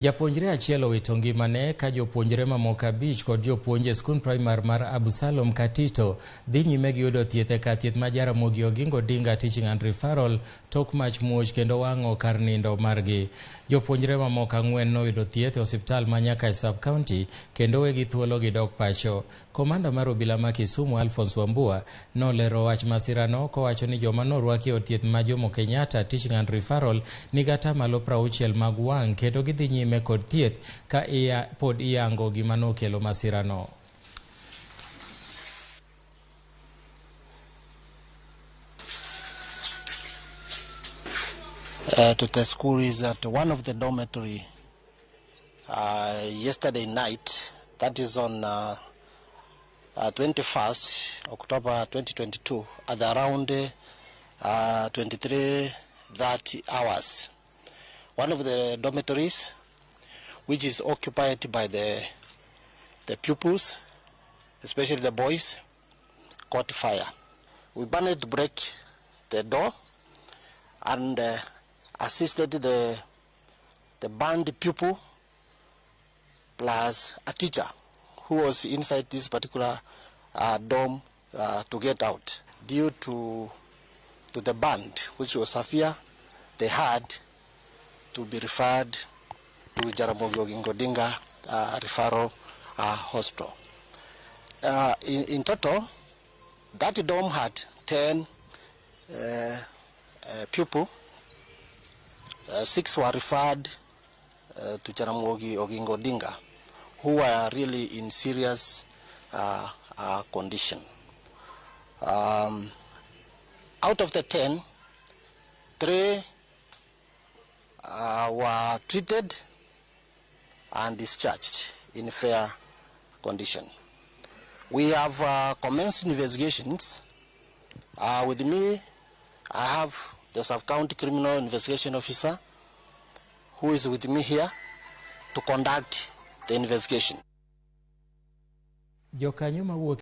Japuonjre achiel owito ngimane ka jopuonjre mamoko 5 kod jopuonj e skund primar mar Absalom Katito dhi nyime gi yudo thieth e kar thieth ma Jaramogi Oginga Odinga Teaching and Referral tok mach muoch kendo wang'o kar nindo margi. Jopuonjre mamoko 4 noyudo thieth e osiptal ma nyaka e sub-county kendo wegi thuolo gidok pacho. Komanda mar obila ma Kisumu Alphonse Wambua nolero wach masirano kowacho ni joma norwaki e od thieth ma Jomo Kenyatta Teaching and Referral nigi atamalo 60 mag wang' kendo gidhi nyime kod thieth ka pod iyango gima nokelo masirano. To the school is at one of the dormitory yesterday night, that is on 21st October 2022 at around 23:30 hours. One of the dormitories, which is occupied by the pupils, especially the boys, caught fire. We managed to break the door and assisted the burned pupil plus a teacher who was inside this particular dorm to get out. Due to the burn, which was severe, they had to be referred to Jaramogi Oginga Odinga Referral Hospital. In total, that dorm had 10 pupils. 6 were referred to Jaramogi Oginga Odinga, who were really in serious condition. Out of the 10, 3 were treated and discharged in fair condition. We have commenced investigations. With me, I have the Sub-County Criminal Investigation Officer who is with me here to conduct the investigation. Jokanyo mawuok